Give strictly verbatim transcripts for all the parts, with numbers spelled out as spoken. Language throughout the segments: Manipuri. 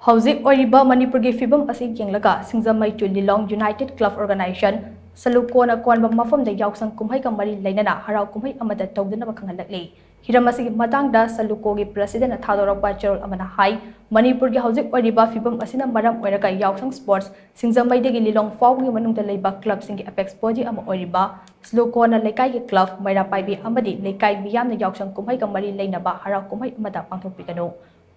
ꯍꯧꯖꯤꯛ ꯑꯣꯏꯔꯤꯕ ꯃꯅꯤꯄꯨꯔꯒꯤ ꯐꯤꯕꯝ ꯑꯁꯤ ꯌꯦꯡꯂꯒ ꯁꯤꯡꯖꯃꯩ ꯇꯨ ꯂꯤꯂꯣꯡ United Club Organization ꯁꯂꯨꯀꯣꯅ ꯀꯣꯟꯕ ꯃꯐꯝꯗ ꯌꯥꯎꯁꯪ ꯀꯨꯝꯍꯩꯒ ꯃꯔꯤ ꯂꯩꯅꯅ ꯍꯔꯥꯎ ꯀꯨꯝꯍꯩ ꯑꯃꯠꯇ ꯇꯧꯗꯅꯕ ꯈꯪꯍꯜꯂꯛꯂꯤ꯫ ꯍꯤꯔꯝ ꯑꯁꯤꯒꯤ ꯃꯇꯥꯡꯗ ꯁꯂꯨꯀꯣꯒꯤ President ꯅ ꯊꯥꯗꯣꯔꯛꯄ ꯆꯦꯔꯣꯜ ꯑꯃꯅ ꯍꯥꯏ, ꯃꯅꯤꯄꯨꯔꯒꯤ ꯍꯧꯖꯤꯛ ꯑꯣꯏꯔꯤꯕ ꯐꯤꯕꯝ ꯑꯁꯤꯅ ꯃꯔꯝ ꯑꯣꯏꯔꯒ ꯌꯥꯎꯁꯪ Sports ꯁꯤꯡꯖꯃꯩꯗꯒꯤ ꯂꯤꯂꯣꯡ ꯐꯥꯎꯕꯒꯤ ꯃꯅꯨꯡꯗ ꯂꯩꯕ club ꯁꯤꯡꯒꯤ apex body ꯑꯃ ꯑꯣꯏꯔꯤꯕ ꯁꯂꯨꯀꯣꯅ ꯂꯩꯀꯥꯏꯒꯤ club, ꯃꯩꯔꯥ ꯄꯥꯏꯕꯤ ꯑꯃꯗꯤ ꯂꯩꯀꯥꯏ ꯃꯤꯌꯥꯝꯅ ꯌꯥꯎꯁꯪ ꯀꯨꯝꯍꯩꯒ ꯃꯔꯤ ꯂꯩꯅꯕ ꯍꯔꯥꯎ ꯀꯨꯝꯍꯩ ꯑꯃꯠꯇ ꯄꯥꯡꯊꯣꯛꯄꯤꯒꯅꯨ꯫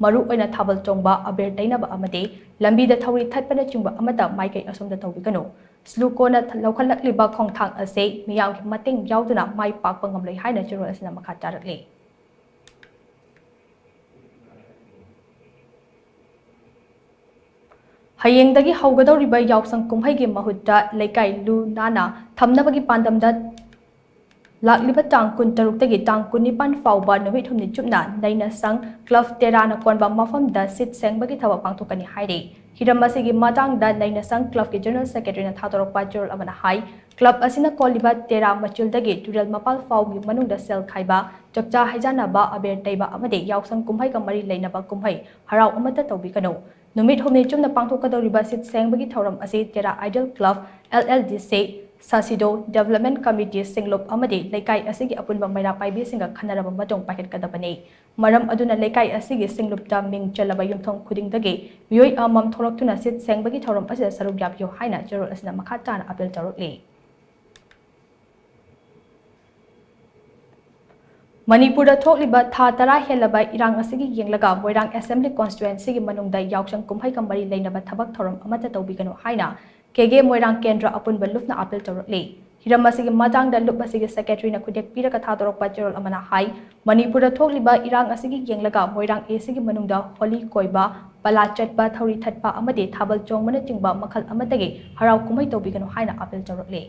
ꯃꯔꯨ ꯑꯣꯏꯅ ꯊꯥꯕꯜ ꯆꯣꯡꯕ, ꯑꯕꯦꯔ ꯇꯩꯅꯕ ꯑꯃꯗꯤ ꯂꯝꯕꯤꯗ ꯊꯧꯔꯤ ꯊꯠꯄꯅꯆꯤꯡꯕ ꯑꯃꯠꯇ ꯃꯥꯏꯀꯩ ꯑꯁꯣꯝꯗ ꯇꯧꯕꯤꯒꯅꯨ꯫ ꯁꯂꯨꯀꯣꯅ ꯂꯧꯈꯠꯂꯛꯂꯤꯕ ꯈꯣꯡꯊꯥꯡ ꯑꯁꯤ ꯃꯤꯌꯥꯝꯒꯤ ꯃꯇꯦꯡ ꯌꯥꯎꯗꯅ ꯃꯥꯏ ꯄꯥꯛꯄ ꯉꯝꯂꯣꯏ ꯍꯥꯏꯅ ꯆꯦꯔꯣꯜ ꯑꯁꯤꯅ ꯃꯈꯥ ꯇꯥꯔꯛꯂꯤ꯫ ꯍꯌꯦꯡꯗꯒꯤ ꯍꯧꯒꯗꯧꯔꯤꯕ ꯌꯥꯎꯁꯪ ꯀꯨꯝꯍꯩꯒꯤ ꯃꯍꯨꯠꯇ ꯂꯩꯀꯥꯏ ꯂꯨ ꯅꯥꯟꯅ ꯊꯝꯅꯕꯒꯤ ꯄꯥꯟꯗꯝꯗ ꯂꯥꯛꯂꯤꯕ ꯇꯥꯡ ꯀꯨꯟꯇꯔꯨꯛꯇꯒꯤ ꯇꯥꯡ ꯀꯨꯟꯅꯤꯄꯥꯟ ꯐꯥꯎꯕ ꯅꯨꯃꯤꯠ ꯍꯨꯝꯅꯤ ꯆꯨꯞꯅ ꯅꯩꯅꯁꯪ club ꯇꯦꯔꯥꯅ ꯀꯣꯟꯕ ꯃꯐꯝꯗ ꯁꯤꯠ ꯁꯦꯡꯕꯒꯤ ꯊꯕꯛ ꯄꯥꯡꯊꯣꯛꯀꯅꯤ ꯍꯥꯏꯔꯤ꯫ ꯍꯤꯔꯝ ꯑꯁꯤꯒꯤ ꯃꯇꯥꯡꯗ ꯅꯩꯅꯁꯪ club ꯀꯤ General Secretary ꯅ ꯊꯥꯗꯣꯔꯛꯄ ꯆꯦꯔꯣꯜ ꯑꯃꯅ ꯍꯥꯏ, club ꯑꯁꯤꯅ ꯀꯣꯜꯂꯤꯕ ꯇꯦꯔꯥ ꯃꯆꯤꯜꯗꯒꯤ ꯇꯨꯔꯦꯜ ꯃꯄꯥꯜ ꯐꯥꯎꯒꯤ ꯃꯅꯨꯡꯗ ꯁꯦꯜ ꯈꯥꯏꯕ, ꯆꯥꯛꯆꯥ ꯍꯩꯖꯥꯟꯅꯕ, ꯑꯕꯦꯔ ꯇꯩꯕ ꯑꯃꯗꯤ ꯌꯥꯎꯁꯪ ꯀꯨꯝꯍꯩꯒ ꯃꯔꯤ ꯂꯩꯅꯕ ꯀꯨꯝꯍꯩ ꯍꯔꯥꯎ ꯑꯃꯠꯇ ꯇꯧꯕꯤꯒꯅꯨ꯫ ꯅꯨꯃꯤꯠ ꯍꯨꯝꯅꯤ ꯆꯨꯞꯅ ꯄꯥꯡꯊꯣꯛꯀꯗꯧꯔꯤꯕ ꯁꯤꯠ ꯁꯦꯡꯕꯒꯤ ꯊꯧꯔꯝ ꯑꯁꯤ ꯇꯦꯔꯥ Idol Club, L L D C, ꯁꯥꯁꯤꯗꯣ Development Committee, ꯁꯤꯡꯂꯨꯞ ꯑꯃꯗꯤ ꯂꯩꯀꯥꯏ ꯑꯁꯤꯒꯤ ꯑꯄꯨꯟꯕ ꯃꯩꯔꯥ ꯄꯥꯏꯕꯤꯁꯤꯡꯒ ꯈꯟꯅꯔꯕ ꯃꯇꯨꯡ ꯄꯥꯏꯈꯠꯀꯗꯕꯅꯤ꯫ ꯃꯔꯝ ꯑꯗꯨꯅ ꯂꯩꯀꯥꯏ ꯑꯁꯤꯒꯤ ꯁꯤꯡꯂꯨꯞꯇ ꯃꯤꯡ ꯆꯜꯂꯕ ꯌꯨꯝꯊꯣꯡ ꯈꯨꯗꯤꯡꯗꯒꯤ ꯃꯤꯑꯣꯏ ꯑꯃꯃꯝ ꯊꯣꯛꯂꯛꯇꯨꯅ ꯁꯤꯠ ꯁꯦꯡꯕꯒꯤ ꯊꯧꯔꯝ ꯑꯁꯤꯗ ꯁꯔꯨꯛ ꯌꯥꯕꯤꯌꯨ ꯍꯥꯏꯅ ꯆꯦꯔꯣꯜ ꯑꯁꯤꯅ ꯃꯈꯥ ꯇꯥꯅ appeal ꯇꯧꯔꯛꯂꯤ꯫ ꯃꯅꯤꯄꯨꯔꯗ ꯊꯣꯛꯂꯤꯕ ꯊꯥ ꯇꯔꯥ ꯍꯦꯜꯂꯕ ꯏꯔꯥꯡ ꯑꯁꯤꯒꯤ ꯌꯦꯡꯂꯒ ꯃꯣꯏꯔꯥꯡ Assembly Constituency ꯒꯤ ꯃꯅꯨꯡꯗ ꯌꯥꯎꯁꯪ ꯀꯨꯝꯍꯩꯒ ꯃꯔꯤ ꯂꯩꯅꯕ ꯊꯕꯛ ꯊꯧꯔꯝ ꯑꯃꯠꯇ ꯇꯧꯕꯤꯒꯅꯨ ꯍꯥꯏꯅ ꯀꯦꯒꯦ ꯃꯣꯏꯔꯥꯡ ꯀꯦꯟꯗ꯭ꯔ ꯑꯄꯨꯟꯕ ꯂꯨꯞꯅ appeal ꯇꯧꯔꯛꯂꯤ꯫ ꯍꯤꯔꯝ ꯑꯁꯤꯒꯤ ꯃꯇꯥꯡꯗ ꯂꯨꯞ ꯑꯁꯤꯒꯤ Secretary ꯅ ꯈꯨꯗꯦꯛ ꯄꯤꯔꯒ ꯊꯥꯗꯣꯔꯛꯄ ꯆꯦꯔꯣꯜ ꯑꯃꯅ ꯍꯥꯏ, ꯃꯅꯤꯄꯨꯔꯗ ꯊꯣꯛꯂꯤꯕ ꯏꯔꯥꯡ ꯑꯁꯤꯒꯤ ꯌꯦꯡꯂꯒ ꯃꯣꯏꯔꯥꯡ A C ꯒꯤ ꯃꯅꯨꯡꯗ ꯍꯣꯂꯤ ꯀꯣꯏꯕ, ꯄꯂꯥ ꯆꯠꯄ, ꯊꯧꯔꯤ ꯊꯠꯄ ꯑꯃꯗꯤ ꯊꯥꯕꯜ ꯆꯣꯡꯕꯅꯆꯤꯡꯕ ꯃꯈꯜ ꯑꯃꯠꯇꯒꯤ ꯍꯔꯥꯎ ꯀꯨꯝꯍꯩ ꯇꯧꯕꯤꯒꯅꯨ ꯍꯥꯏꯅ appeal ꯇꯧꯔꯛꯂꯤ꯫